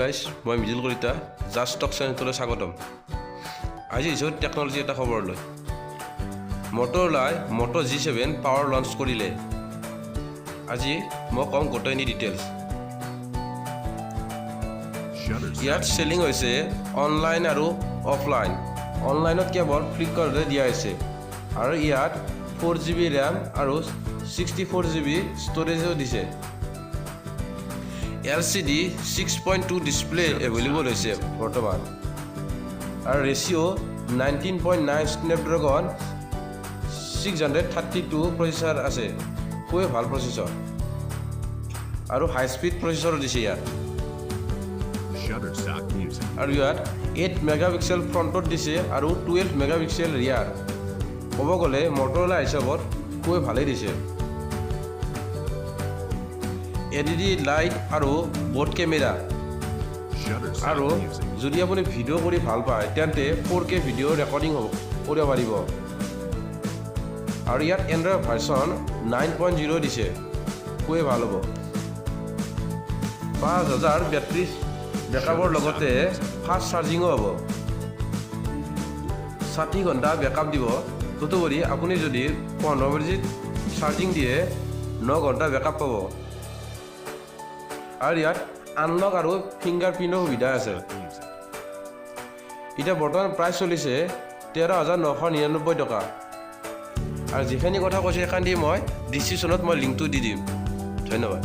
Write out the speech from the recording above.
Guys, মই Mridul Kalita, just টক চেনেলটোলৈ স্বাগতম। আজি আহিছোঁ টেকন'লজি এটা খবৰ লৈ। মটৰলাই মট' জি 7 পাৱাৰ লঞ্চ কৰিলে। আজি মই ক'ম গোটেইখিনি ডিটেইলছ। Shutterstock ইয়াত চেলিং হৈছে অনলাইন আৰু অফলাইন। অনলাইনত কেৱল ফ্লিপকাৰ্টতে দিয়া হৈছে আৰু ইয়াত 4 জিবি ৰেম আৰু 64 জিবি ষ্ট'ৰেজো দিছে। LCD 6.2 display available হৈছে বৰ্তমান আৰু ratio 19.9, Snapdragon 632 processor আছে। খুবেই ভাল প্ৰচেছৰ আৰু হাই স্পীড প্ৰচেছৰো দিছে ইয়াত। Shutterstock Music. আৰু ইয়াত 8 মেগাপিক্সেল ফ্ৰণ্টত দিছে আৰু 12 মেগাপিক্সেল ৰিয়াৰ। ক'ব গ'লে মটৰলা হিচাপত খুবেই ভালেই দিছে। এলইডি লাইট আৰু বোথ কেমেৰা Shutterstock আৰু Music. যদি আপুনি ভিডিঅ' কৰি ভাল পায়, তেন্তে 4K ভিডিঅ' ৰেকৰ্ডিং হ'ব কৰিব পাৰিব। আৰু ইয়াত এণ্ড্ৰইড ভাৰ্চন 9.0 দিছে, খুবেই ভাল হ'ব। 5000 বেটাৰী বেকআপৰ লগতে ফাষ্ট চাৰ্জিঙো হ'ব। 60 ঘণ্টা বেকআপ দিব। তদুপৰি আপুনি যদি 15 মিনিট চাৰ্জিং দিয়ে, 9 ঘণ্টা বেকআপ পাব। আৰু ইয়াত আনলক আৰু ফিংগাৰ প্ৰিণ্টৰ সুবিধা আছে। Music. এতিয়া বৰ্তমান প্ৰাইচ চলিছে 13,999 টকা। আৰু যিখিনি কথা কৈছোঁ, সেইখিনি মই ডিছক্ৰিপশ্যনত মই লিংকটো দি দিম। ধন্যবাদ।